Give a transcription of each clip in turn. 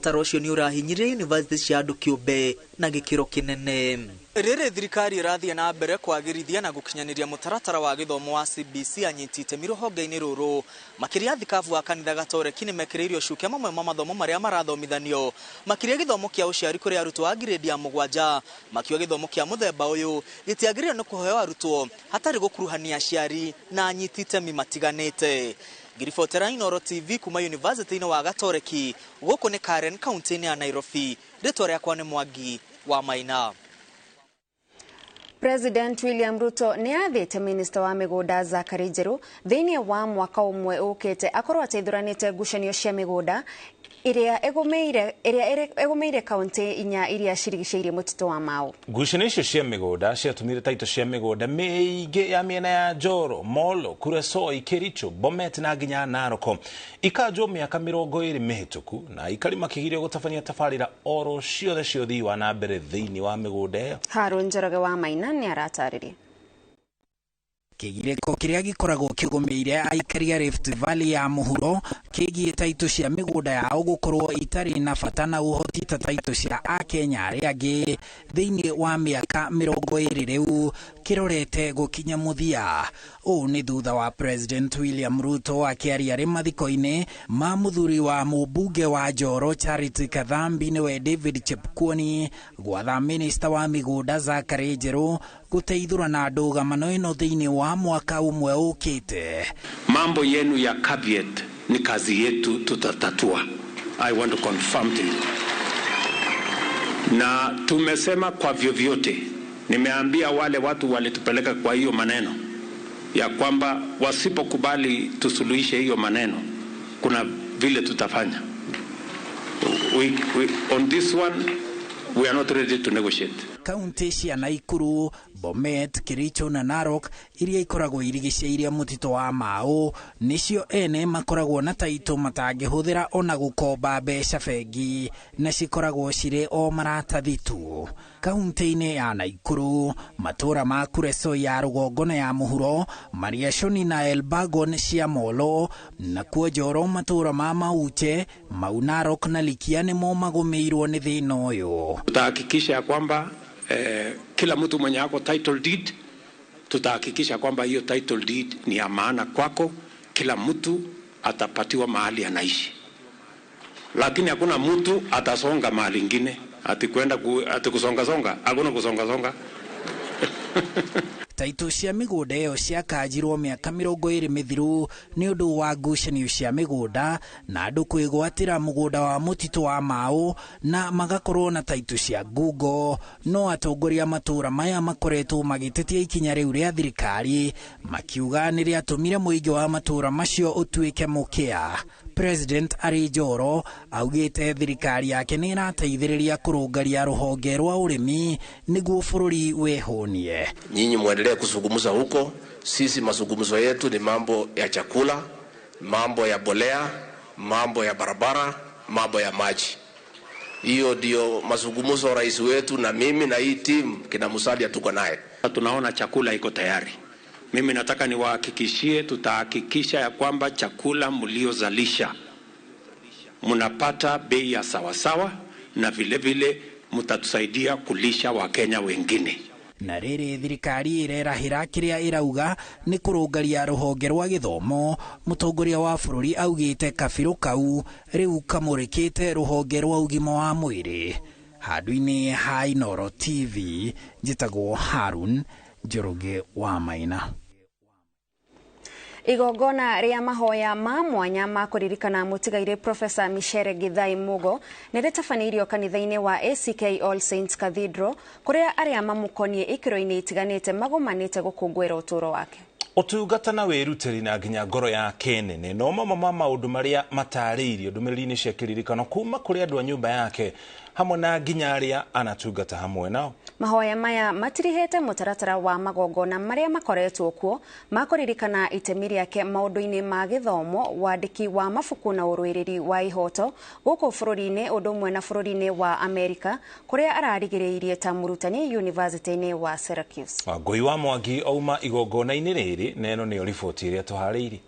Mũtaratara ũcio nĩ ũrahinyĩrĩria yunivasĩtĩ cia andũ kĩũmbe na gĩkĩro kĩnene. Rĩrĩ thirikari ĩrathiĩ na mbere kwagĩrithia na gũkinyanĩria mũtaratara wa gĩthomo wa CBC, anyiti itemi rũhonge-inĩ rũrũ makĩria thikabu wa kanitha Gatoreki nĩ mekĩrĩirio cuke mamwe ma mathomo marĩa marathomithanio, makĩria gĩthomo kĩa ũciari kũrĩ arutwo a ngirĩndi ya 7, makiuga gĩthomo kĩa mũthemba ũyũ gĩtiagĩrĩire nĩ kũheo arutwo hatarĩ gũkuruhania aciari na anyiti itemi matiganĩte. Ngiribotera Inooro TV kuma yunivasĩtĩ-inĩ wa Gatoreki, gũkũ nĩ Karen, kaunti-inĩ ya Nairobi. Rĩtwa rĩakwa nĩ Mwangi wa Maina. President William Ruto nĩ athĩte minista wa mĩgũnda Zachary Njeru thĩinĩ wa mwaka ũmwe ũkĩte akorwo ateithũranĩte ngucanio cia mĩgũnda ĩrĩa ĩgũmĩire kaunti 4 iria cirigicĩirie mũtitũ wa Mau. Ngucanio icio cia mĩgũnda ciatũmire taito cia mĩgũnda mĩingĩ ya mĩena ya Njoro, Molo, Kuresoi, Kericho, Bomet na nginya Narok ikanjwo mĩaka 20 mĩhĩtũku na aikari makĩgirio gũtabania tabarĩra oro ciothe cia ũthii wa na mbere thĩinĩ wa mĩgũnda ĩyo. Harun Njoroge wa Maina nĩ aratarĩria. Kĩgirĩko kĩrĩa gĩkoragwo kĩgũmĩire aikari a Rift Valley ya mũhuro kĩgiĩ taitũ cia mĩgũnda yao gũkorwo itarĩ na bata na ũhoti ta taitũ cia Akenya arĩa angĩ thĩinĩ wa mĩaka 20 rĩu kĩrorete gũkinya mũthia. Ũũ nĩ thutha wa President William Ruto akĩaria arĩ mathiko-inĩ ma mũthuri wa mũmbunge wa Njoro Charity Kathambi nĩwe David Chepkwony gwatha minista wa mĩgũnda Zachary Njeru gũteithũrana ndũgamano ĩno thĩinĩ wa mwaka ũmwe ũkĩte. Mambo yenu ya caveat ni kazi yetu, tutatatua. I want to confirm to you. Na tumesema kwa vyovyote, nimeambia wale watu walitupeleka kwa hiyo maneno ya kwamba wasipokubali tusuluhishe hiyo maneno, kuna vile tutafanya. On this one we are not ready to negotiate. Kaunti cia Naikuru, Bomet, Kericho na Narok iria ikoragwo irigicĩirie mũtitũ wa Mau nĩcio ene makoragwo na taitũ matangĩhũthĩra ona gũkomba mbeca bengi na cikoragwo cirĩ o maratathi tu. Kaunti-inĩ ya Naikuru, matũũra ma Kuresoi ya rũgongo na ya mũhuro, Mariashoni na Elbagon cia Molo, nakuo Njoro matũũra ma Mauche, Mau Narok na Likia nĩmo magũmĩirwo nĩ thĩna ũyũ. Tutahakikisha kwamba kila mtu mwenye ako title deed, tutahakikisha kwamba hiyo title deed ni ya maana kwako. Kila mtu atapatiwa mahali anaishi, lakini hakuna mtu atasonga mahali ingine ati kwenda ati kusonga songa, hakuna kusonga songa. Taitũ cia mĩgũnda ĩyo ciakanjirwo mĩaka 20 mĩthiru nĩ ũndũ wa ngucanio cia mĩgũnda na andũ kwĩgwatĩra mũgũnda wa mũtitũ wa Mau na magakorwo na taitũ cia ngungo. No atongoria matũũra maya makoretwo magĩtetia ikinya rĩu rĩa thirikari makiuga nĩ rĩatũmire mũingĩ wa matũũra macio ũtuĩke mũkĩa. President arĩ Njoro augĩte thirikari yake nĩ ĩrateithĩrĩria kũrũngaria rũhonge rwa ũrĩmi nĩguo bũrũri wĩhũnie. Nyinyi muendelee kuzungumza huko, sisi mazungumzo yetu ni mambo ya chakula, mambo ya bolea, mambo ya barabara, mambo ya maji. Hiyo ndio mazungumzo rais wetu na mimi na hii team kina Musalia tuko naye. Tunaona chakula iko tayari. Mimi nataka niwahakikishie, tutahakikisha ya kwamba chakula mliozalisha mnapata bei ya sawasawa na vile vile mtatusaidia kulisha Wakenya wengine. Na rĩrĩ thirikari ĩrerahĩra kĩrĩa ĩrauga nĩ kũrũngaria rũhonge rwa gĩthomo, mũtongoria wa bũrũri augĩte kabirũ kau rĩu kamũrĩkĩte rũhonge rwa ũgima wa mwĩrĩ. Handũ-inĩ ha Inooro TV njĩtagwo Harun Njoroge wa Maina. Igongona rĩa mahoya ma mwanya ma kũririkana mũtigairĩ Professor Micere Githai Mugo nĩ rĩtabanĩirio kanitha-inĩ wa ACK All Saints Cathedral kũrĩa arĩa mamũkoniĩ ikĩro-inĩ itiganĩte magomanĩte gũkũngũĩra ũtũũro wake. Ũtungata na wĩrutĩri na nginya ngoro yake nene no mamwe ma maũndũ marĩa matarĩirio ndũmĩrĩri-inĩ cia kĩririkano kuma kũrĩ andũ a nyũmba yake hamwe na nginya arĩa anatungata hamwe nao. Mahoya maya matirihĩte mũtaratara wa magongona marĩa makoretwo kuo ma kũririkana itemi rĩake maũndũ-inĩ ma gĩthomo, wandĩki wa mabuku na ũrũĩrĩri wa ihoto gũkũ bũrũri-inĩ ũndũ ũmwe na bũrũri-inĩ wa Amerika kũrĩa ararigĩrĩirie ta mũrutani yunivasĩtĩ-inĩ wa Syracuse. Wangũi wa Mwangi auma igongona-inĩ rĩrĩ na ĩno nĩyo riboti ĩrĩa tũharĩirie.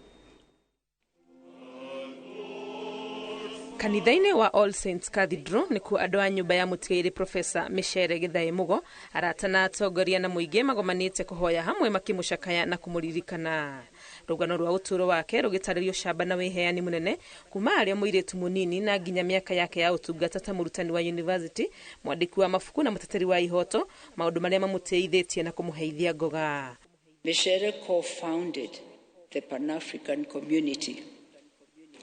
Kanitha-inĩ wa All Saints Cathedral nĩkuo andũ a nyũmba ya mũtigairĩ Profesa Micere Githae Mugo, arata na atongoria na mũingĩ magomanĩte kũhoya hamwe makĩmũcakaya na kũmũririkana. Rũgano rwa ũtũũro wake rũgĩtarĩrio camba na wĩheani mũnene kuma arĩ mũirĩtu mũnini na nginya mĩaka yake ya ũtungata ta mũrutani wa university, mwandĩki wa mabuku na mũteteri wa ihoto, maũndũ marĩa mamũteithĩtie na kũmũheithia ngoga. Micere co-founded the Pan-African Community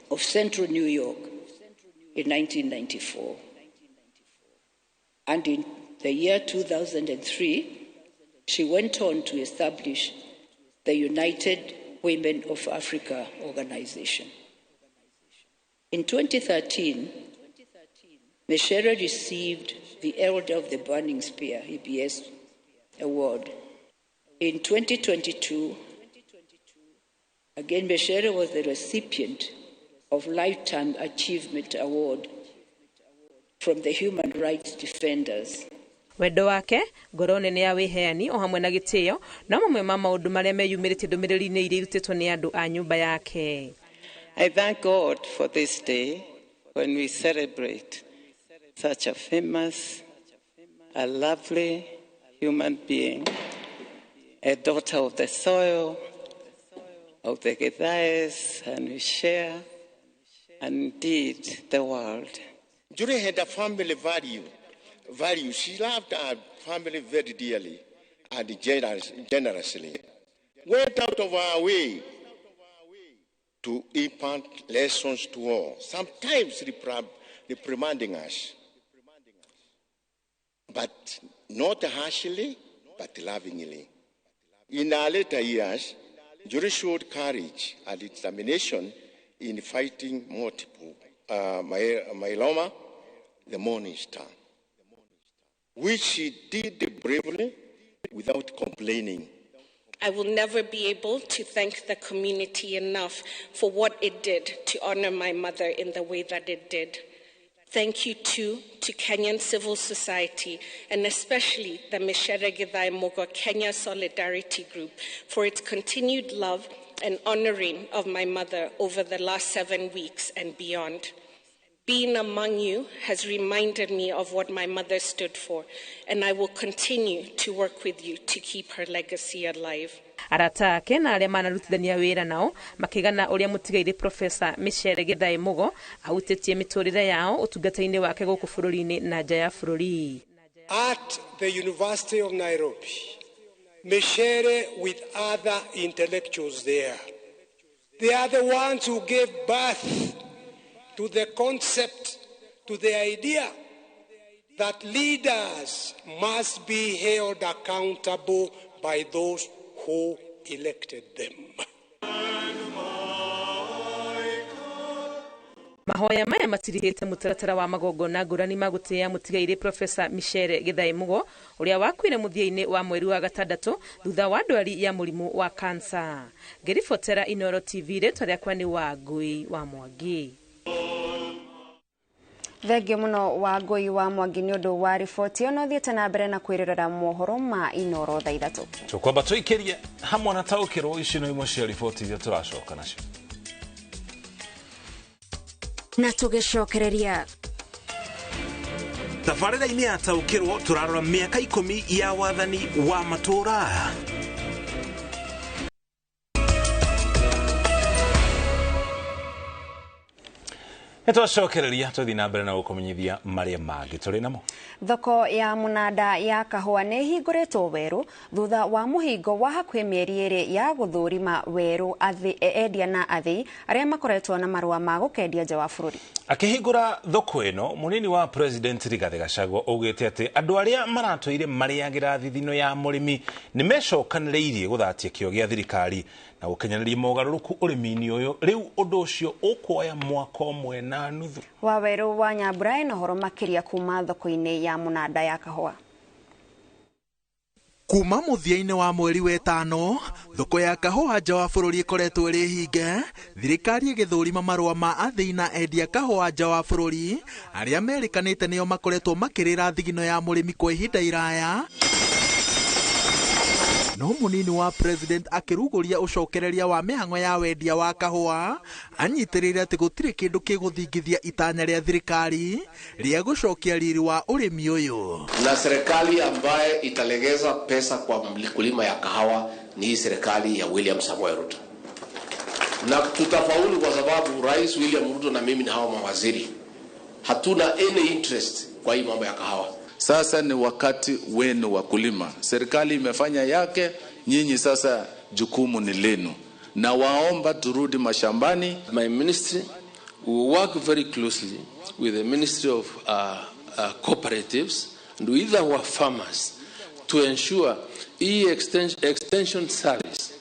of Central New York in 1994. And in the year 2003, she went on to establish the United Women of Africa organization. In 2013, Micere received the Elder of the Burning Spear, EBS, Award. In 2022, again, Micere was the recipient of Lifetime Achievement Award from the Human Rights Defenders. Wendo wake, ngoro nene ya wĩheani o hamwe na gĩtĩo no mamwe ma maũndũ marĩa meyumĩrĩtie ndũmĩrĩri-inĩ iria irutĩtwo nĩ andũ a nyũmba yake. I thank God for this day when we celebrate such a famous, a lovely human being, a daughter of the soil, of the Githaes, and we share, and indeed the world. Julie had a family value. She loved her family very dearly and generously. Went out of her way to impart lessons to all, sometimes reprimanding us, but not harshly, but lovingly. In her later years, Julie showed courage and determination in fighting multiple myeloma, the morning star, which she did bravely without complaining. I will never be able to thank the community enough for what it did to honor my mother in the way that it did. Thank you too to Kenyan civil society and especially the Micere Githae Mugo Kenya Solidarity Group for its continued love and honoring of my mother over the last 7 weeks and beyond. Being among you has reminded me of what my mother stood for, and I will continue to work with you to keep her legacy alive. Arata ake na arĩa manarutithania wĩra nao makĩgana ũrĩa mũtigairĩ Profesa Micere Githae Mugo ahutĩtie mĩtũrĩre yao ũtungata-inĩ wake gũkũ bũrũri-inĩ na nja ya bũrũri. At the University of Nairobi, Micere with other intellectuals there, they are the ones who gave birth to the concept, to the idea that leaders must be held accountable by those who elected them. Mahoya maya matirihĩte mũtaratara wa magongona ngũrani ma gũtĩĩa mũtigairĩ Profesa Micere Githae Mugo ũrĩa wakuire mũthia-inĩ wa mweri wa gatandatũ thutha wa ndwari ya mũrimũ wa kansa. Ngĩribotera Inooro TV, rĩtwa rĩakwa nĩ Wangui wa Mwangi. Thengio muno Wangui wa Mwangi nĩ ũndũ wa riboti ĩyo. No thiĩte na mbere na kwĩrorera mohoro ma Inooro thaa 3. Tũkwamba tũikĩrie hamwe na taũkĩrwo ici no imwe cia riboti iria tũracoka nacio. Na tũgĩcokereria tabarĩra-inĩ ya taũkĩrwo tũrarora mĩaka 10 ya wathani wa matũũra. Nĩtwacokereria tũthiĩ na mbere na gũkũmenyithia marĩa mangĩ tũrĩ namo. Thoko ya mũnanda ya kahũa nĩ ĩhingũrĩtwo werũ thutha wa mũhingo wa hakuhĩ mĩeri 2 ya gũthũrima werũ endia na athii arĩa makoretwo na marũa ma gũkendia nja wa bũrũri. Akĩhingũra thoko ĩno, mũnini wa President Rigathĩ Gachagua augĩte atĩ andũ arĩa maratũire marĩagĩra thithino ya mũrĩmi nĩ mecokanĩrĩirie gũthatia kĩo gĩa thirikari na gũkinyanĩria mogarũrũku ũrĩmi-inĩ ũyũ. Rĩu ũndũ ũcio ũkuoya mwaka 1.5. Wawerũ wa Nyambura ena ũhoro makĩria kuma thoko-inĩ ya mũnanda ya kahũa. Kuma mũthia-inĩ wa mweri wa 5, thoko ya kahũa nja wa bũrũri ĩkoretwo ĩrĩ hinge, thirikari ĩgĩthũrima marũa ma athii na endia kahũa nja wa bũrũri arĩa merĩkanĩte nĩo makoretwo makĩrĩra thigino ya mũrĩmi kwa ihinda iraya. No munini wa president akĩrugũria ũcokereria wa mĩhang'o ya wendia wa kahũa anyitĩrĩire atĩ gũtirĩ kĩndũ kĩgũthingithia itanya rĩa thirikari rĩa gũcokia riri wa ũrĩmi ũyũ. Na serikali ambaye italegeza pesa kwa mkulima ya kahawa ni hii serikali ya William Samoei Ruto, na tutafaulu kwa sababu Rais William Ruto na mimi na hawa mawaziri hatuna any interest kwa hii mambo ya kahawa. Sasa ni wakati wenu wakulima. Serikali imefanya yake, nyinyi sasa jukumu ni lenu. Na waomba turudi mashambani. My ministry will work very closely with the Ministry of Cooperatives and with our farmers to ensure extension service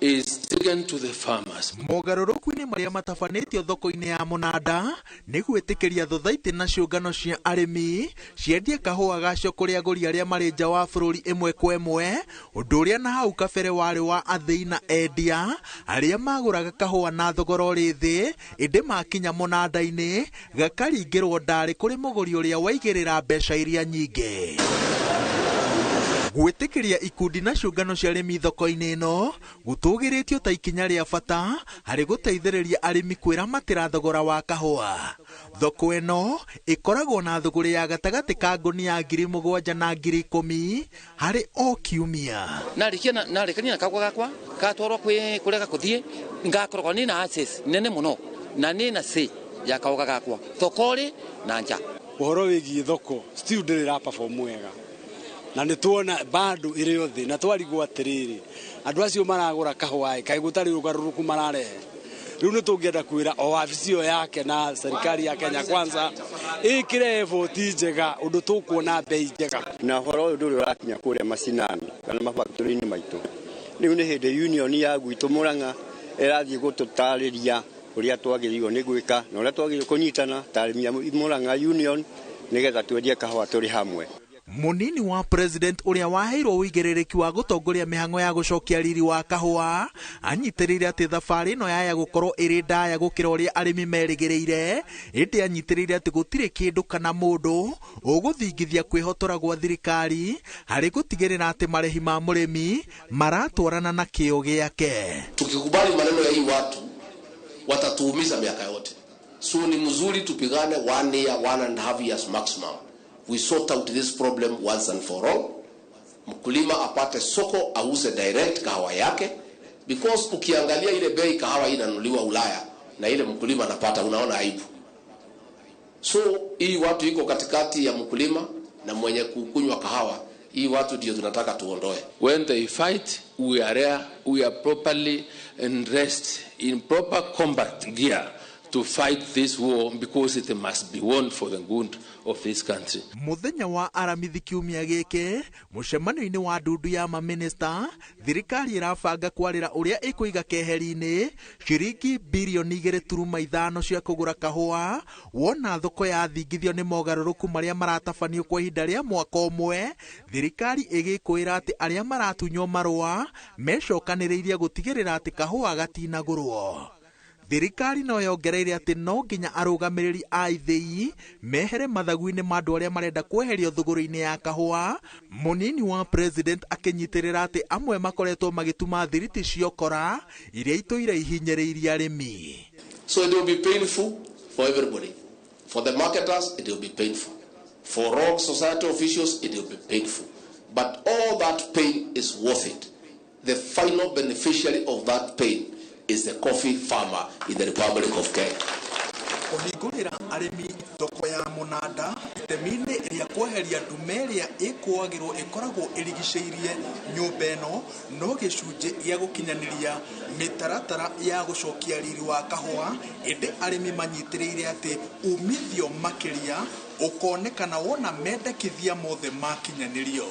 is taken to the farmers. Mogarũrũku-inĩ marĩa matabanĩtio thoko-inĩ ya mũnanda nĩ gwĩtĩkĩria thothaitĩ na ciũngano cia arĩmi ciendie kahũa gacio kũrĩ agũri arĩa marĩ nja wa bũrũri ĩmwe kwa ĩmwe, ũndũ ũrĩa na hau kabere warĩ wa athĩi na endia arĩa magũraga kahũa na thogora ũrĩ thĩ, ĩndĩ makinya mũnanda-inĩ gakaringĩrwo ndarĩ kũrĩ mũgũri ũrĩa waigĩrĩra mbeca iria nyingĩ. Gwĩtĩkĩria ikundi na ciũngano cia arĩmi thoko-inĩ ĩno gũtũgĩrĩtio ta ikinya rĩa bata harĩ gũteithĩrĩria arĩmi kwĩramatĩra thogora wa kahũa. Thoko ĩno ĩkoragwo na thũgũrĩ ya gatagatĩ ka ngũnia 7,000 na 10,000 harĩ o kiumia. Narĩkania na kahũa gakwa gatwarwo kwĩ kũrĩa gakũthiĩ ngakoragwo nĩ na access nene mũno na nĩ na say ya kahũa gakwa thoko-rĩ na nja. Ũhoro wĩgiĩ thoko still ndĩrĩ ĩra perform wega, na nĩ tuona bado ĩrĩ othe na twarigwo atĩrĩrĩ andũ acio maragũra kahũa kaĩ gũtarĩ ũgarũrũku mararehe. Rĩu nĩ tũngĩenda kwĩra o wabici ĩyo yake na serikali ya Kenya Kwanza ĩkĩre effort njega ũndũ tũkuona bei njega. Na ũhoro ũyũ ndũrĩ ũrakinya kũrĩa macinani kana mafactory-inĩ maitũ. Rĩu nĩ hĩndĩ union ya gwitũ Murang'a ĩrathiĩ gũtũtarĩria ũrĩa twagĩrĩirwo nĩ gwĩka na ũrĩa twagĩrĩirwo kũnyitana ta arĩmi a Murang'a union nĩgetha twendie kahũa tũrĩ hamwe. Munini wa president ũrĩa waheirwo ũigĩrĩrĩki wa gũtongoria mĩhang'o ya gũcokia riri wa kahũa anyitĩrĩire atĩ thabarĩ ĩno yaya gũkorwo ĩrĩ ndaya gũkĩra ũrĩa arĩmi merĩgĩrĩire, ĩndĩ anyitĩrĩire atĩ gũtirĩ kĩndũ kana mũndũ ũgũthingithia kwĩhotora gwa thirikari harĩ gũtigĩrĩra atĩ marĩhi ma mũrĩmi maratwarana na kĩo gĩake. Tukikubali maneno ya hii watu watatuumiza miaka yote. So ni mzuri tupigane 1 year, 1.5 years maximum. We sort out this problem once and for all. Mkulima apate soko, auze direct kahawa yake, because ukiangalia ile bei kahawa inanunuliwa Ulaya na ile mkulima anapata, unaona aibu. So hii watu iko katikati ya mkulima na mwenye kukunywa kahawa, hii watu ndio tunataka tuondoe. When they fight, we are there, we are properly dressed in proper combat gear to fight this war, because it must be won for the good of this country. Muthenya wa aramithi kiumia gĩkĩ mũcemanio-inĩ wa ndundu ya maminista thirikari ĩrabanga kwarĩra ũrĩa ĩkũiga keheri-inĩ ciringi birioni 2.5 cia kũgũra kahũa wona thoko yathingithio nĩ mogarũrũku marĩa maratabanio kwa ihinda rĩa mwaka ũmwe. Thirikari ĩgĩkwĩra atĩ arĩa maratunywo marũa mecokanĩrĩirie gũtigĩrĩra atĩ kahũa gatinagũrwo. Thirikari no yongereire atĩ no nginya arũgamĩrĩri a ithĩi mehere mathagu-inĩ ma andũ arĩa marenda kweherio thũgũrĩ-inĩ ya kahũa. Mũnini wa president akĩnyitĩrĩra atĩ amwe makoretwo magĩtuma thiriti ciokora iria itũire ihinyĩrĩirie arĩmi. So it will be painful for everybody. For the marketers, it will be painful. For wrong society officials, it will be painful. But all that pain is worth it. The final beneficiary of that pain is the coffee farmer in the Republic of Kenya. Kũhingũrĩra arĩmi thoko ya mũnanda itemi-inĩ rĩa kweheria ndume ĩrĩa ĩkũagĩrwo ĩkoragwo ĩrigicĩirie nyũmba ĩno no gĩcunjĩ gĩa gũkinyanĩria mĩtaratara ya gũcokia riri wa kahũa, ĩndĩ arĩmi manyitĩrĩire atĩ umithio makĩria ũkonekana wona mendekithia mothe makinyanĩrio.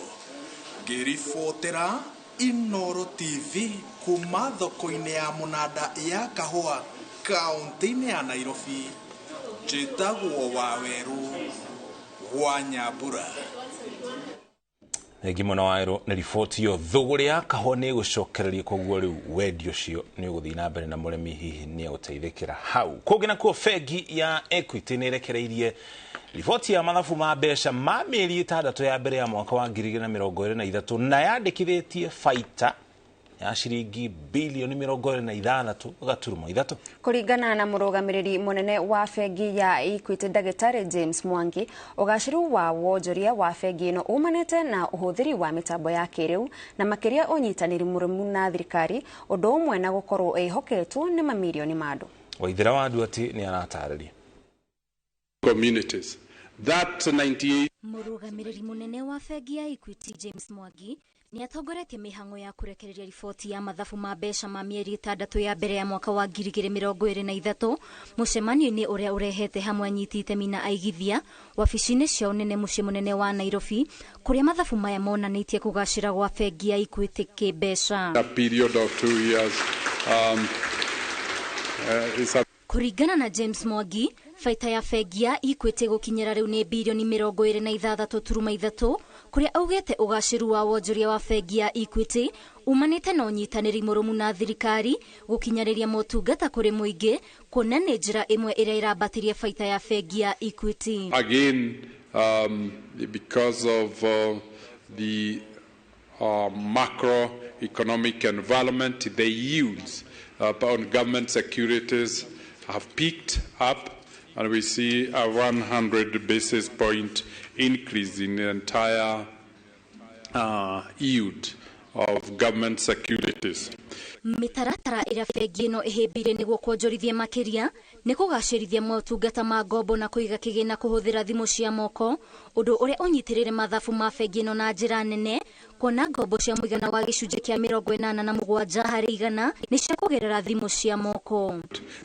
Ngĩribotera Inoro TV kuma thoko-inĩ ya mũnanda ya kahũa kaunti-inĩ ya Nairobi, njĩtagwo Waweru wa Nyambura. Thengi mũno Waweru nĩ riboti ĩyo. Thũgũrĩ ya kahũa nĩ ĩgũcokereria, koguo rĩu wendia ũcio nĩ ũgũthiĩ na mbere na mũrĩmi hihi nĩ egũteithĩkĩra hau. Kũngĩ nakuo bengi ya Equity nĩ ĩrekereirie Riboti ya mathabu ma mbeca ma mĩeri 6 ya mbere ya mwaka wa 2023 na yandĩkithĩtie baita ya ciringi bilioni 26.3. Kũringana na mũrũgamĩrĩri mũnene wa bengi ya Equity Ndagĩtarĩ James Mwangi, ũgacĩru wa wonjoria wa bengi ĩno umanĩte na ũhũthĩri wa mĩtambo ya kĩrĩu na makĩria ũnyitanĩri mũrũmu na thirikari, ũndũ ũmwe na gũkorwo ĩhoketwo nĩ mamirioni ma andũ. Waithera wa Nduati nĩ aratarĩria. Communities. That 98 Mũrũgamĩrĩri mũnene wa bengi ya Equity James Mwangi nĩ atongoretie mĩhang'o ya kũrekereria riboti ya mathabu ma mbeca ma mĩeri 6 ya mbere ya mwaka wa 2023 mũcemanio-inĩ ũrĩa ũrehete hamwe anyiti itemi na aigithia wabici-inĩ cia ũnene mũciĩ mũnene wa Nairobi, kũrĩa mathabu maya monanĩtie kũgacĩra gwa bengi ya Equity kĩmbeca. A period of 2 years, Kũringana na James Mwangi, baita ya bengi ya Equity gũkinyĩra rĩu nĩ bilioni 26.3, kũrĩa augĩte ũgacĩru wa wonjoria wa bengi ya Equity umanĩte na ũnyitanĩri mũrũmu na thirikari gũkinyanĩria motungata kũrĩ mũingĩ, kuona nĩ njĩra ĩmwe ĩrĩa ĩrambatĩria baita ya bengi ya Equity. Again, because of the macroeconomic environment, the yields on government securities have picked up, and we see a 100 basis point increase in the entire yield of government securities. Mĩtaratara ĩrĩa bengi ĩno ĩhĩmbĩirie nĩguo kuonjorithia makĩria nĩ kũgacĩrithia motungata ma ngombo na kũiga kĩgĩna kũhũthĩra thimũ cia moko, ũndũ ũrĩa ũnyitĩrĩire mathabu ma bengi ĩno na njĩra nene, kuona ngombo cia mũigana wa gĩcunjĩ kĩa 87 harĩ igana nĩ cia kũgerera thimũ cia moko.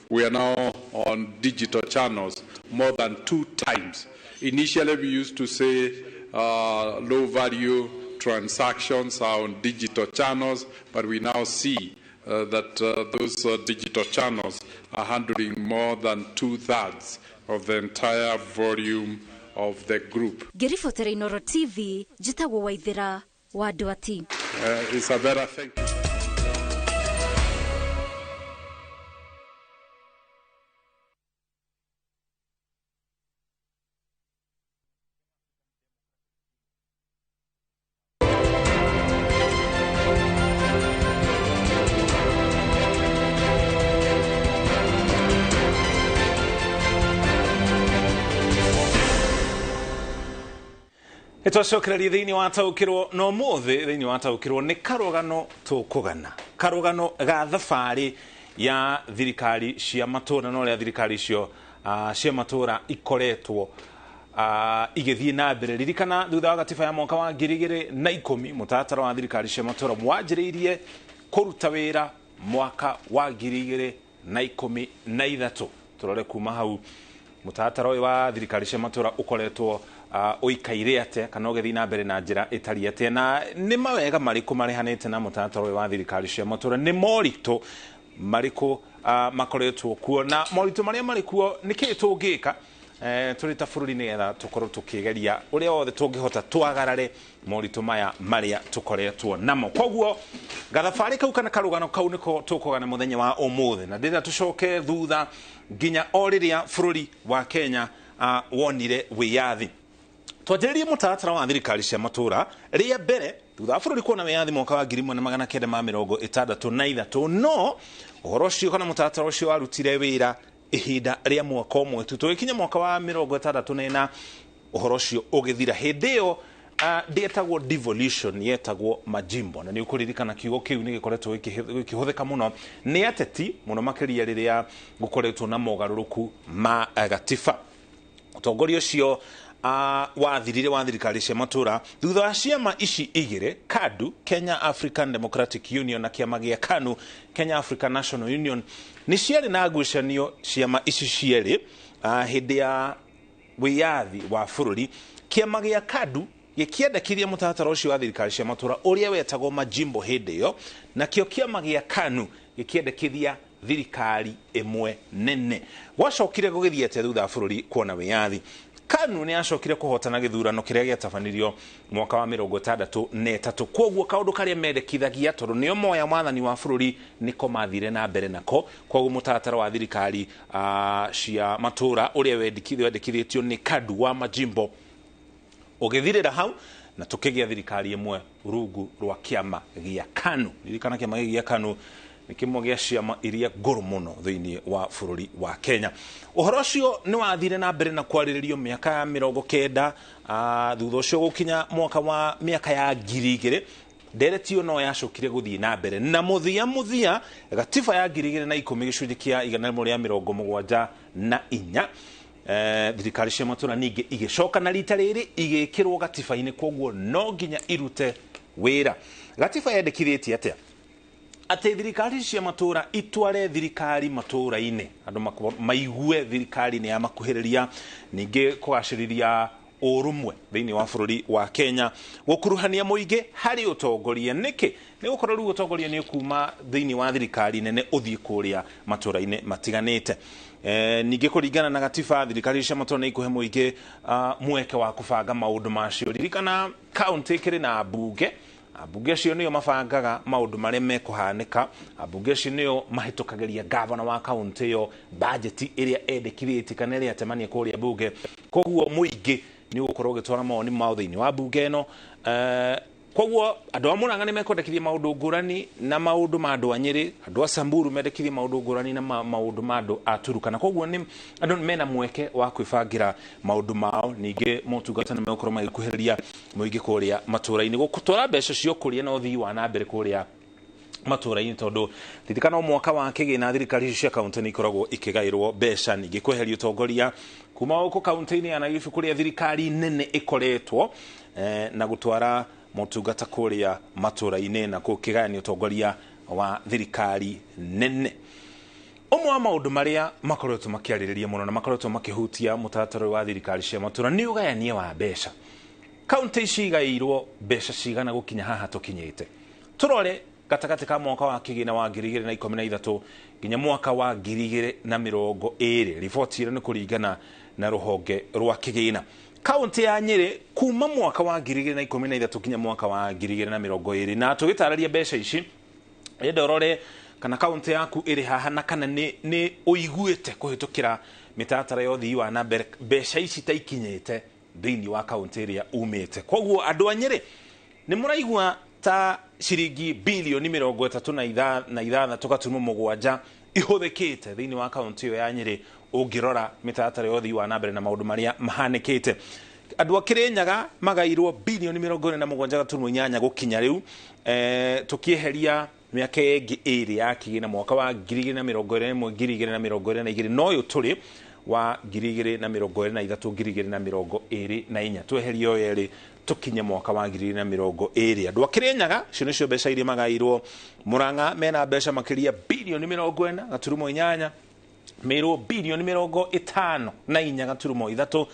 We are now on digital channels more than 2 times. Initially we used to say low value transactions are on digital channels, but we now see that those digital channels are handling more than 2/3 of the entire volume of the group. Ngĩribotera Inooro TV, njĩtagwo Waithera wa Nduati. Isabella, thank you. Nĩtwacokereria thĩinĩ wa taũkĩrwo no mũthĩ thĩinĩ wa taũkĩrwo nĩ karũgano tũkũgana, karũgano ga thabarĩ ya thirikari cia matũra na ũrĩa thirikari icio cia matũra ikoretwo igĩthiĩ na mbere. Ririkana thutha wa gatiba ya mwaka wa 2010 mũtaratara wa thirikari cia matũra wanjĩrĩirie kũruta wĩra mwaka wa 2013. Tũrore kuma hau mũtaratara ũyũ wa thirikari cia matũra ũkoretwo ũikaire atĩa kana ũgĩthiĩ na mbere na njĩra ĩtariĩ atĩa, na nĩ mawega marĩkũ marehanĩte na mũtaratara ũyũ wa thirikari cia matũra, nĩ moritũ marĩkũ makoretwo kuo, na moritũ marĩa marĩ kuo nĩ kĩĩ tũngĩka tũrĩ ta bũrũri nĩgetha tũkorwo tũkĩgeria ũrĩa wothe tũngĩhota twagarare moritũ maya marĩa tũkoretwo namo. Koguo gathabarĩ kau kana karũgano kau nĩko tũkũgana mũthenya wa ũmũthĩ, na ndĩrenda tũcoke thutha nginya o rĩrĩa bũrũri wa Kenya wonire wĩyathi. Twanjĩrĩrie mũtaratara wa thirikari cia matũra rĩa mbere thutha wa bũrũri kuona wĩyathi mwaka wa 1963, no ũhoro ũcio kana mũtaratara ũcio warutire wĩra ihinda rĩa mwaka ũmwe tu. Tũgĩkinya mwaka wa 64 ũhoro ũcio ũgĩthira. Hĩndĩ ĩyo ndĩetagwo devolution, yetagwo majimbo, na nĩ ũkũririkana kiugo kĩu nĩ gĩkoretwo gĩkĩhũthĩka mũno nĩ ateti mũno makĩria rĩrĩa gũkoretwo na mogarũrũku ma gatiba. Ũtongoria ũcio wathirire wa thirikari cia matũra thutha wa ciama ici igĩrĩ, KADU, Kenya African Democratic Union, na kĩama gĩa KANU, Kenya African National Union, nĩ ciarĩ na ngucanio ciama ici cierĩ hĩndĩ ya wĩyathi wa bũrũri. Kĩama gĩa KADU gĩkĩendekithia mũtaratara ũcio wa thirikari cia matũra ũrĩa wetagwo majimbo hĩndĩ ĩyo, nakĩo kĩama gĩa KANU gĩkĩendekithia thirikari ĩmwe nene. Gwacokire gũgĩthiĩ atĩa thutha wa bũrũri kuona wĩyathi? KANU nĩ yacokire kũhotana gĩthurano kĩrĩa gĩatabanirio mwaka wa 63. Kwoguo kaũndũ karĩa mendekithagia tondũ nĩo moya mwathani wa bũrũri nĩko mathire na mbere nako. Kwoguo mũtaratara wa thirikari cia matũra ũrĩa wendekithĩtio nĩ KADU wa majimbo ũgĩthirĩra hau, na tũkĩgĩa thirikari ĩmwe rungu rwa kĩama gĩa KANU. Ririkana kĩama gĩkĩ gĩa KANU nĩ kĩmwe gĩa ciama iria ngũrũ mũno thĩinĩ wa bũrũri wa Kenya. Ũhoro ũcio nĩ wathire na mbere na kwarĩrĩrio mĩaka ya 90, thutha ũcio gũkinya mwaka wa mĩaka ya 2000 ndereti ĩyo no yacokire gũthiĩ na mbere, na mũthia gatiba ya 2010 gĩcunjĩ kĩa 174 thirikari cia matũra ningĩ igĩcoka na rita rĩrĩ igĩkĩrwo gatiba-inĩ, kwoguo no nginya irute wĩra. Gatiba yendekithĩtie atĩa? Atĩ thirikari cia matũra itware thirikari matũra-inĩ, andũ maigue thirikari nĩ yamakuhĩrĩria, ningĩ kũgacĩrithia ũrũmwe thĩinĩ wa bũrũri wa Kenya, gũkuruhania mũingĩ harĩ ũtongoria. Nĩkĩ? Nĩ gũkorwo rĩu ũtongoria nĩ ũkuma thĩinĩ wa thirikari nene ũthiĩ kũrĩa matũra-inĩ matiganĩte. Ningĩ kũringana na gatiba thirikari cia matũra nĩ ikũhe mũingĩ mweke wa kũbanga maũndũ macio. Ririkana kaũntĩ ĩkĩrĩ na mbunge, ambunge acio nĩo mabangaga maũndũ marĩa mekũhanĩka, ambunge acio nĩo mahĩtũkagĩria gavana wa kaũntĩ ĩyo bajeti ĩrĩa endekithĩtie kana ĩrĩa atemania kũrĩa mbunge. Koguo mũingĩ nĩ ũgũkorwo ũgĩtwara mawoni mao thĩinĩ wa mbunge ĩno. Koguo andũ a Murang'a nĩ mekwendekithia maũndũ ngũrani na maũndũ ma andũ a Nyĩrĩ, andũ a Samburu mendekithie maũndũ ngũrani na maũndũ ma andũ a Turukana. Koguo nĩ andũ mena mweke wa kwĩbangĩra maũndũ mao, ningĩ motungata nĩ megũkorwo magĩkuhĩrĩria mũingĩ kũrĩa matũra-inĩ. Gũtwara mbeca cia ũkũria na ũthii wa na mbere kũrĩa matũra-inĩ, tondũ ririkana mwaka wa kĩgĩna thirikari icio cia kaũntĩ nĩ ikoragwo ikĩgaĩrwo mbeca, ningĩ kweheria ũtongoria kuma gũkũ kaũntĩ-inĩ ya Nairobi kũrĩa thirikari nene ĩkoretwo, na gũtwara motungata kũrĩa matũra-inĩ na gũkĩgayania ũtongoria wa thirikari nene. Ũmwe wa maũndũ marĩa makoretwo makĩarĩrĩria mũno na makoretwo makĩhutia mũtaratara wa thirikari cia matũra nĩ ũgayania wa mbeca. Kaũntĩ ici igaĩirwo mbeca cigana gũkinya haha tũkinyĩte? Tũrore gatagatĩ ka mwaka wa kĩgĩna wa 2013 nginya mwaka wa 2020. Riboti ĩno nĩ kũringana na rũhonge rwa kĩgĩna. Kaũntĩ ya Nyĩrĩ kuma mwaka wa 2013 nginya mwaka wa 2020, na tũgĩtarĩria mbeca ici enda ũrore kana kaũntĩ yaku ĩrĩ haha na kana nĩ ũiguĩte kũhĩtũkĩra mĩtaratara ya ũthii wa na mbere mbeca ici ta ikinyĩte thĩinĩ wa kaũntĩ ĩrĩa umĩte. Koguo andũ a Nyĩrĩ nĩ mũraigua ta ciringi bilioni 36.7 ihũthĩkĩte thĩinĩ wa kaũntĩ ĩyo ya Nyĩrĩ ũngĩrora mĩtaratara ya ũthii wa na mbere na maũndũ marĩa mahanĩkĩte. Andũ a Kĩrĩnyaga magairwo bilioni 47.8 gũkinya rĩu, tũkĩeheria mĩaka ĩngĩ ĩrĩ ya kĩgĩna mwaka wa 2021 2022, no ũyũ tũrĩ wa 2023 2024, tweherie ĩyo yerĩ tũkinye mwaka wa 2020. Andũ a Kĩrĩnyaga icio nĩcio mbeca iria magairwo. Murang'a mena mbeca makĩria bilioni 40.8, Meru bilioni 54.3,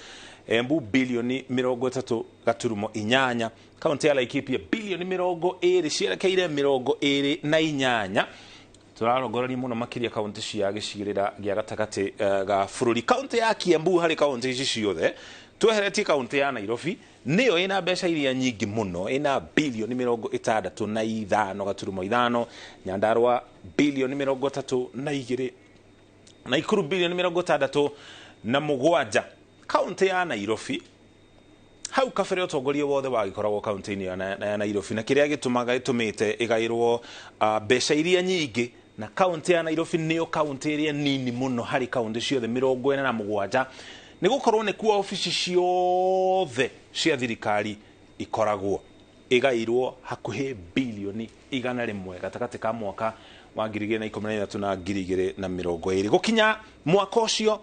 Embu bilioni 33.8, kaunti ya Laikipia bilioni 20 cierekeire 28. Tũrarongorania mũno makĩria kaunti cia gĩcigĩrĩra gĩa gatagatĩ ga bũrũri. Kaunti ya Kiambu harĩ kaunti ici ciothe tweheretie kaunti ya Nairobi nĩyo ĩna mbeca iria nyingĩ mũno, ĩna bilioni 65.5, Nyandarua bilioni 32, Nakuru bilioni 67. Kaunti ya Nairobi hau kabere ũtongoria wothe wagĩkoragwo kaunti-inĩ ya Nairobi, na kĩrĩa gĩtũmaga ĩtũmĩte ĩgaĩrwo mbeca iria nyingĩ, na kaunti ya Nairobi nĩyo kaunti ĩrĩa nini mũno harĩ kaunti ciothe 47, nĩ gũkorwo nĩkuo obici ciothe cia thirikari ikoragwo. Ĩgaĩrwo hakuhĩ bilioni 100 gatagatĩ ka mwaka wa 2013 na 2020. Gũkinya mwaka ũcio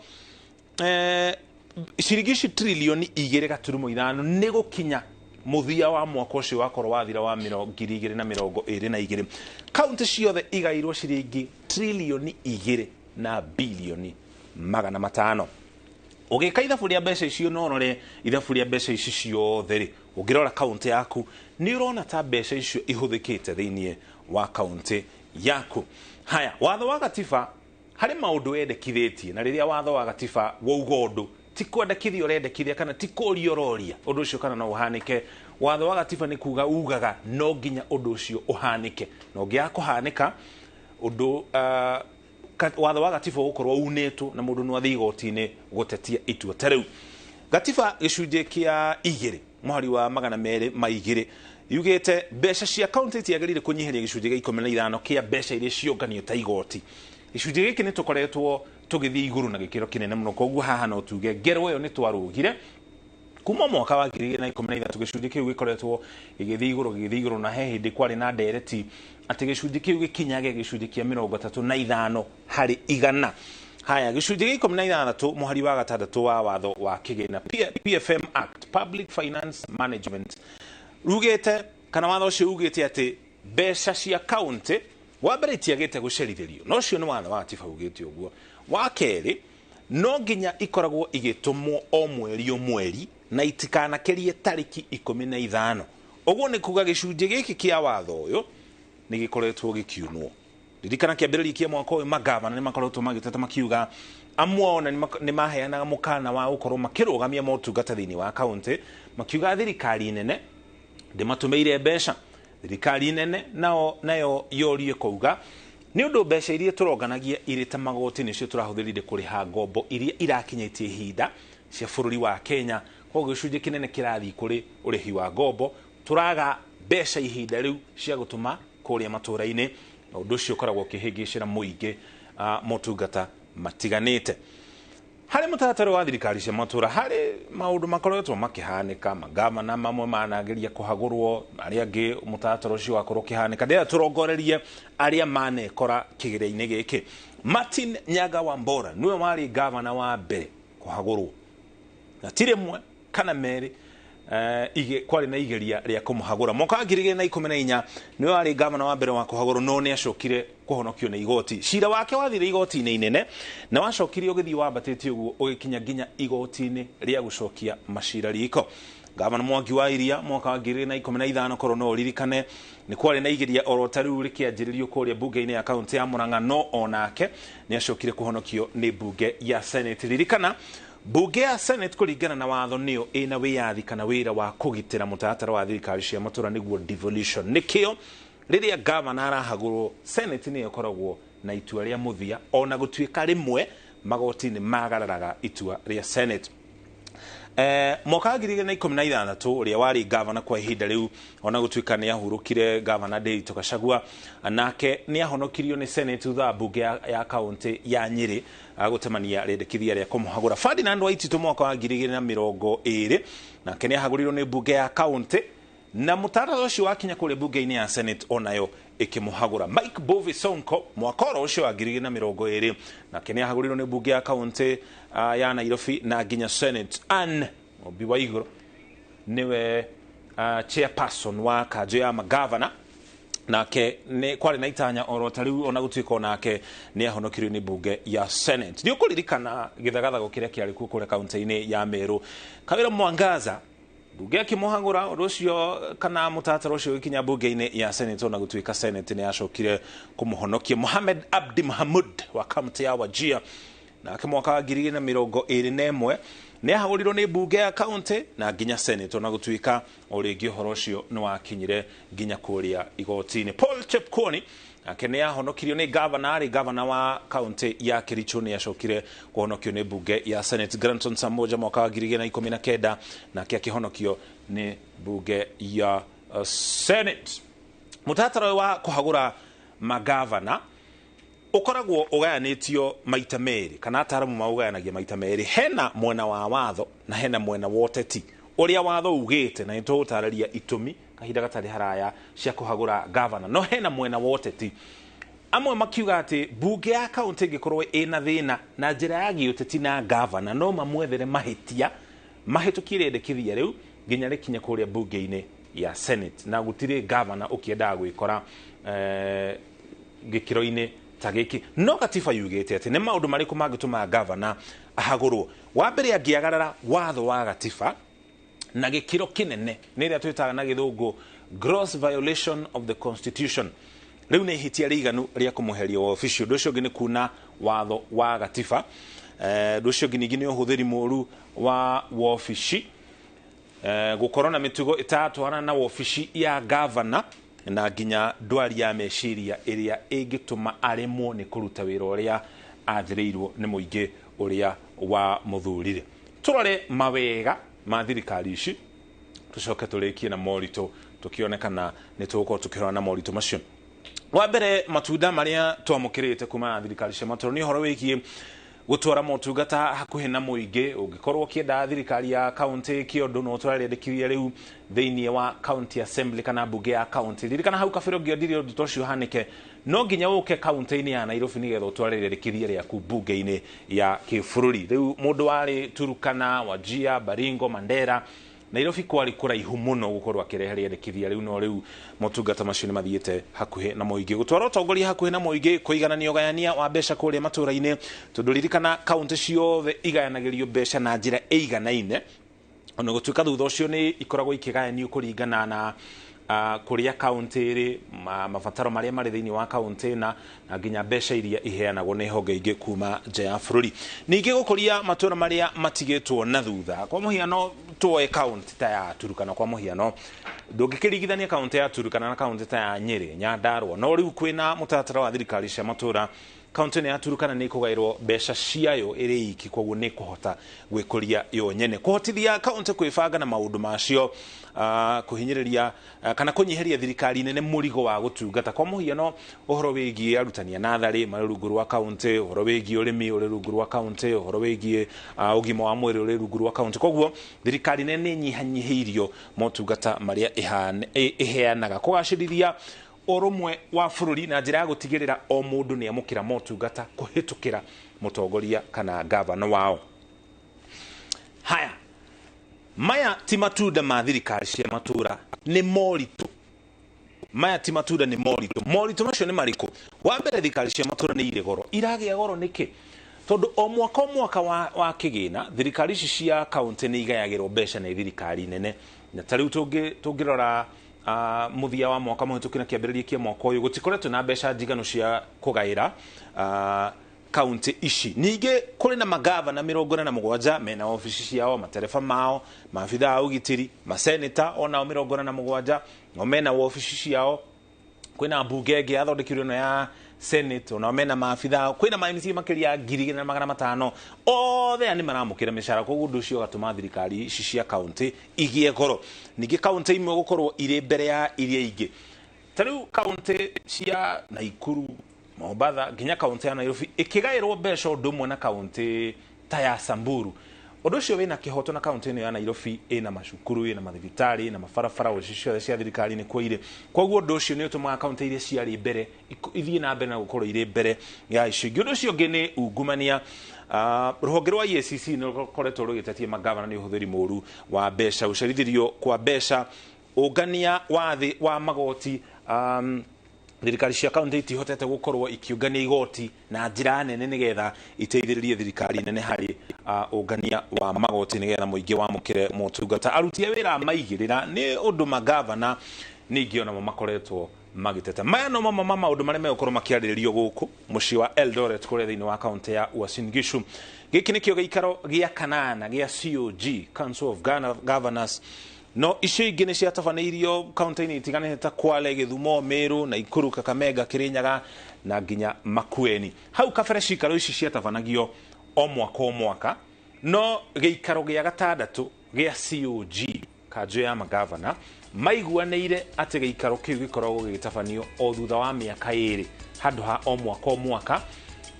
ciringi ici trilioni 2.5 nĩ gũkinya mũthia wa mwaka ũcio wakorwo wathira wa 2022. Kaunti ciothe igaĩirwo ciringi trilioni 2 na bilioni 500. Ũgĩka ithabu rĩa mbeca icio no ũrore ithabu rĩa mbeca ici ciothe rĩ, ũngĩrora kaunti yaku nĩ ũrona ta mbeca icio ihũthĩkĩte thĩinĩ wa kaunti yaku. Haya, watho wa gatiba harĩ maũndũ wendekithĩtie, na rĩrĩa watho wa gatiba wauga ũndũ Ti kwendekithia ũrendekithia kana ti kũria ũroria ũndũ ũcio kana no ũhanĩke. Watho wa gatiba nĩ kuga ugaga no nginya ũndũ ũcio ũhanĩke, na ũngĩaga kũhanĩka ũndũ watho wa gatiba ũgũkorwo unĩtwo na mũndũ no athiĩ igoti-inĩ gũtetia itua. Ta rĩu gatiba gĩcunjĩ kĩa 2 mũhari wa 202 yugĩte mbeca cia kaunti itiagĩrĩire kũnyihĩria gĩcunjĩ gĩa 15 kĩa mbeca iria ciũnganio ta igoti. Gĩcunjĩ gĩkĩ nĩ tũkoretwo tũgĩthiĩ igũrũ na gĩkĩro kĩnene mũno, koguo haha no tuge ngero ĩyo nĩ twarũgire kuma mwaka wa 2013. Gĩcunjĩ kĩu gĩkoretwo gĩgĩthiĩ igũrũ na he hĩndĩ kwarĩ na ndereti atĩ gĩcunjĩ kĩu gĩkinyage gĩcunjĩ kĩa 35 harĩ igana. Haya, gĩcunjĩ gĩa 16 mũhari wa 6 wa watho wa kĩgĩna PFM Act, Public Finance Management, rugĩte kana watho ũcio ugĩte atĩ mbeca cia kaunti wa mbere itiagĩte gũcerithĩrio, no ũcio nĩ watho wa gatiba ugĩte ũguo. Wa kerĩ, no nginya ikoragwo igĩtũmwo o mweri o mweri na itikanakĩrie tarĩki 15. Ũguo nĩ kuga gĩcunjĩ gĩkĩ kĩa watho ũyũ nĩ gĩkoretwo gĩkiunwo. Ririkana kĩambĩrĩria kĩa mwaka ũyũ magavana nĩ makoretwo magĩteta makiuga amwe ao nĩ maheanaga mũkana wa gũkorwo makĩrũgamia motungata thĩinĩ wa kaunti, makiuga thirikari nene ndĩmatũmĩire mbeca. Thirikari nene nao nayo yorie kuuga nĩ ũndũ mbeca iria tũronganagia irĩ ta magoti nĩcio tũrahũthĩrire kũrĩha ngombo iria irakinyĩtie ihinda cia bũrũri wa Kenya, koguo gĩcunjĩ kĩnene kĩrathiĩ kũrĩ ũrĩhi wa ngombo, tũraga mbeca ihinda rĩu cia gũtũma kũrĩa matũũra-inĩ, na ũndũ ũcio ũkoragwo ũkĩhĩngĩcĩra mũingĩ motungata matiganĩte. Harĩ mũtaratara wa thirikari cia matũũra harĩ maũndũ makoretwo makĩhanĩka, magavana mamwe manageria kũhagũrwo, arĩa angĩ mũtaratara ũcio wakorwo ũkĩhanĩka. Ndĩrenda tũrongorerie arĩa manekora kĩgĩra-inĩ gĩkĩ. Martin Nyaga Wambora nĩwe warĩ gavana wa mbere kũhagũrwo, na ti rĩmwe kana merĩ kwarĩ na igeria rĩa kũmũhagũra. Mwaka wa 2014 nĩwe warĩ gavana wa mbere wa kũhagũrwo, no nĩ acokire kũhonokio nĩ igoti. Cira wake wathire igoti-inĩ inene na wacokire ũgĩthiĩ wambatĩtie ũguo ũgĩkinya nginya igoti-inĩ rĩa gũcokia macira riko. Gavana Mwangi wa Iria mwaka wa 2015 korwo no ũririkane nĩ kwarĩ na igeria oro ta rĩu rĩkĩanjĩrĩrio kũrĩa bunge-inĩ ya kaunti ya Murang'a, no onake nĩ acokire kũhonokio nĩ bunge ya Senate. Ririkana bunge ya Senate kũringana na watho nĩyo ĩna wĩyathi kana wĩra wa kũgitĩra mũtaratara wa thirikari cia matũũra nĩguo devolution. Nĩkĩo rĩrĩa gavana arahagũrwo Senate nĩyo ĩkoragwo na itua rĩa mũthia, ona gũtuĩka rĩmwe magoti nĩ magararaga itua rĩa Senate. Mwaka wa 2016 ũrĩa warĩ gavana kwa ihinda rĩu ona gũtuĩka nĩ ahurũkire gavana Ndiritu Gachagua, nake nĩ ahonokirio nĩ Senate thutha wa bunge ya kaunti ya Nyĩrĩ gũtemania rĩendekithia rĩa kũmũhagũra. Ferdinand Waititu mwaka wa 2020 nake nĩ ahagũrirwo nĩ bunge ya kaunti na mũtaratara ũcio wakinya kũrĩa bunge-inĩ ya Senate onayo ĩkĩmũhagũra. Mike Mbuvi Sonko mwaka oro ũcio wa 2020 nake nĩ ahagũrirwo nĩ bunge ya kaunti ya Nairobi na nginya Senate. Anne Mumbi Waiguru niwe chairperson wa kanjũ ya magavana, nake nĩ kwarĩ na itanya oro ta rĩu ona gũtuĩka onake nĩ ahonokirio nĩ bunge ya Senate. Nĩ ũkũririkana gĩthagathago kĩrĩa kĩarĩ kuo kũrĩa kaunti-inĩ ya Meru, Kawĩra Mwangaza bunge akĩmũhagũra, ũndũ ũcio kana mũtaratara ũcio ũgĩkinya bunge-inĩ ya Senate ona gũtuĩka Senate nĩ yacokire kũmũhonokia. Mohamed Abdi Mahmud wa kaunti ya Wajir nake mwaka wa 2021 nĩ ahagũrirwo nĩ bunge ya kaunti na nginya Senate ona gũtuĩka o rĩngĩ ũhoro ũcio nĩ wakinyire nginya kũrĩa igoti-inĩ. Paul Chepkwony nake nĩ ahonokirio nĩ gavana, arĩ gavana wa kaunti ya Kericho, nĩ acokire kũhonokio nĩ bunge ya Senate. Granton Samboja mwaka wa 2019 nake akĩhonokio nĩ bunge ya Senate. Mũtaratara wa kũhagũra magavana ũkoragwo ũgayanĩtio maita merĩ, kana ataaramu maũgayanagia maita merĩ. Hena mwena wa watho na hena mwena wa ũteti ũrĩa watho ugĩte, na nĩtũgũtarĩria itũmi kahinda gatarĩ haraya cia kũhagũra gavana. No hena mwena wa ũteti, amwe makiuga atĩ bunge ya kaunti ĩngĩkorwo ĩna thĩna na njĩra ya gĩũteti na gavana no mamwethere mahĩtia mahĩtũkie rĩendekithia rĩu nginya rĩkinye kũrĩa bunge-inĩ ya Senate, na gũtirĩ gavana ũkĩendaga gwĩkora gĩkĩro-inĩ ta gĩkĩ. No gatiba yugĩte atĩ nĩ maũndũ marĩkũ mangĩtũma gavana ahagũrwo. Wa mbere, angĩagarara watho wa gatiba na gĩkĩro kĩnene, nĩ ĩrĩa twĩtaga na gĩthũngũ gross violation of the constitution. Rĩu nĩ ihĩtia rĩiganu rĩa kũmũheria wabici. Ũndũ ũcio ũngĩ nĩ kuna watho wa gatiba. Ũndũ ũcio ũngĩ ningĩ nĩ ũhũthĩri mũru wa wobici, gũkorwo na mĩtugo ĩtatwarana na wobici ya gavana, na nginya ndwari ya meciria ĩrĩa ĩngĩtũma aremwo nĩ kũruta wĩra ũrĩa athĩrĩirwo nĩ mũingĩ ũrĩa wa mũthurire. Tũrore mawega ma thirikari ici, tũcoke tũrĩkie na moritũ, tũkĩone kana nĩ tũgũkorwo tũkĩhũrana na moritũ macio. Wa mbere, matunda marĩa twamũkĩrĩte kuma na thirikari cia matũra nĩ ũhoro wĩgiĩ gũtwara motungata hakuhĩ na mũingĩ. Ũngĩkorwo ũkĩenda thirikari ya kaunti ĩke ũndũ, no ũtware rĩendekithia rĩu thĩinĩ wa county assembly kana mbunge ya kaunti. Ririkana hau kabere ũngĩendire ũndũ ta ũcio ũhanĩke, no nginya ũke kaunti-inĩ ya Nairobi nĩgetha ũtware rĩendekithia rĩaku mbunge-inĩ ya kĩbũrũri. Rĩu mũndũ warĩ Turukana, Wajir, Baringo, Mandera, Nairobi kwarĩ kũraihu mũno gũkorwo akĩrehe rĩendekithia rĩu, no rĩu motungata macio nĩ mathiĩte hakuhĩ na mũingĩ. Gũtwara ũtongoria hakuhĩ na mũingĩ, kũiganania ũgayania wa mbeca kũrĩa matũra-inĩ, tondũ ririkana kaunti ciothe igayanagĩrio mbeca na njĩra ĩiganaine, ona gũtuĩka thutha ũcio nĩ ikoragwo ikĩgayanio kũringana na kũrĩa kaunti ĩrĩ, mabataro marĩa marĩ thĩinĩ wa kaunti na nginya mbeca iria iheanagwo nĩ honge ingĩ kuma nja ya bũrũri. Ningĩ gũkũria matũra marĩa matigĩtwo na thutha. Kwa mũhiano, tuoe kaunti ta ya Turukana. Kwa mũhiano, ndũngĩkĩringithania kaunti ya Turukana na kaunti ta ya Nyĩrĩ, Nyandarua, no rĩu kwĩna mũtaratara wa thirikari cia matũra, kaunti ĩno ya Turukana nĩ ĩkũgaĩrwo mbeca ciayo ĩrĩ iki, koguo nĩ ĩkũhota gwĩkũria yo nyene. Kũhotithia kaunti kwĩbanga na maũndũ macio, kũhinyĩrĩria kana kũnyihĩria thirikari nene mũrigo wa gũtungata. Kwa mũhiano, ũhoro wĩgiĩ arutani a natharĩ marĩ rungu rwa kaunti, ũhoro wĩgiĩ ũrĩmi ũrĩ rungu rwa kaunti, ũhoro wĩgiĩ ũgima wa mwĩrĩ ũrĩ rungu rwa kaunti. Koguo thirikari nene nĩ ĩnyihanyihĩirio motungata marĩa ĩheanaga. Kũgacĩrithia ũrũmwe wa bũrũri na njĩra ya gũtigĩrĩra o mũndũ nĩ amũkĩra motungata kũhĩtũkĩra mũtongoria kana gavana wao. Haya, maya ti matunda ma thirikari cia matũra, nĩ moritũ. Maya ti matunda, nĩ moritũ. Moritũ macio nĩ marĩkũ? Wa mbere, thirikari cia matũra nĩ irĩ goro. Iragĩa goro nĩkĩ? Tondũ o mwaka wa kĩgĩna, thirikari ici cia kaunti nĩ igayagĩrwo mbeca nĩ thirikari nene. Na ta rĩu tũngĩrora mũthia wa mwaka mũhĩtũku na kĩambĩrĩria kĩa mwaka ũyũ, gũtikoretwo na mbeca njiganu cia kũgaĩra kaunti ici. Ningĩ kũrĩ na magavana 47 mena obici ciao, matereba mao, maabithaa a ũgitĩri, maseneta onao 47 no mena obici ciao. Kwĩna mbunge ĩngĩ yathondekirwo ĩno ya Senate, onao mena maabithaa. Kwĩna ma MCA makĩria ya 2500, othe aya nĩ maramũkĩra mĩcara, koguo ũndũ ũcio ũgatũma thirikari ici cia kaunti igĩe goro. Ningĩ kaunti imwe gũkorwo irĩ mbere ya iria ingĩ, ta rĩu kaunti cia Naikuru, Mombatha, nginya kaunti ya Nairobi ĩkĩgaĩrwo mbeca ũndũ ũmwe na kaunti ta ya Samburu. Ũndũ ũcio wĩna kĩhoto, na kaunti ĩno ya Nairobi ĩna macukuru, ĩna mathibitarĩ, ĩna mabarabara, obici ciothe cia thirikari nĩ kuo irĩ. Koguo ũndũ ũcio nĩ ũtũmaga kaunti iria ciarĩ mbere ithiĩ na mbere na gũkorwo irĩ mbere ya icio ingĩ. Ũndũ ũcio ũngĩ nĩ ungumania. Rũhonge rwa EACC nĩ rũkoretwo rũgĩtetia magavana nĩ ũhũthĩri mũru wa mbeca, gũcerithĩrio kwa mbeca, ũngania wa thĩ wa magoti. Thirikari cia kaunti itihotete gũkorwo ikiũngania igoti na njĩra nene nĩgetha iteithĩrĩrie thirikari nene harĩ ũngania wa magoti nĩgetha mũingĩ wamũkĩre motungata. Aruti a wĩra maigĩrĩra nĩ ũndũ magavana ningĩ onamo makoretwo magĩteta. Maya no mamwe ma maũndũ marĩa megũkorwo makĩarĩrĩrio gũkũ mũciĩ wa Eldoret kũrĩa thĩinĩ wa kaunti ya Uasin Gishu. Gĩkĩ nĩkĩo gĩikaro gĩa kanana gĩa COG, Council of Governors, no icio ingĩ nĩ ciatabanĩirio kaunti-inĩ itiganĩte ta Kwale, Gĩthumo, Meru, Naikuru, Kakamega, Kirinyaga na nginya Makueni. Hau kabere cikaro ici ciatabanagio o mwaka o mwaka, no gĩikaro gĩa gatandatũ gĩa COG, kanjũ ya magavana, maiguanĩire atĩ gĩikaro kĩu gĩkoragwo gĩgĩtabanio o thutha wa mĩaka 2 handũ ha o mwaka o mwaka,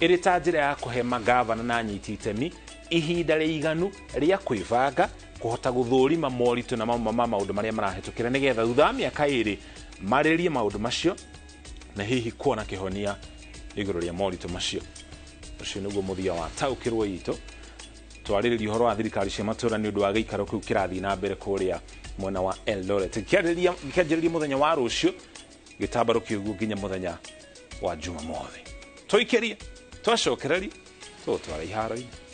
ĩrĩ ta njĩra ya kũhe magavana na anyiti itemi ihinda rĩiganu rĩa kwĩbanga, kũhota gũthũrima moritũ na mamwe ma maũndũ marĩa marahĩtũkĩra, nĩgetha thutha wa mĩaka 2 marĩrĩrie maũndũ macio na hihi kuona kĩhonia igũrũ rĩa moritũ macio. Ũcio nĩguo mũthia wa taũkĩrwo itũ. Twarĩrĩria ũhoro wa thirikari cia matũra nĩ ũndũ wa gĩikaro kĩu kĩrathiĩ na mbere kũrĩa mwena wa Eldoret, gĩkĩanjĩrĩria mũthenya wa rũciũ, gĩtambarũ kĩu nginya mũthenya wa Jumamothi. Tũikĩrie, twacokereria, tũgũtwara iharo-inĩ.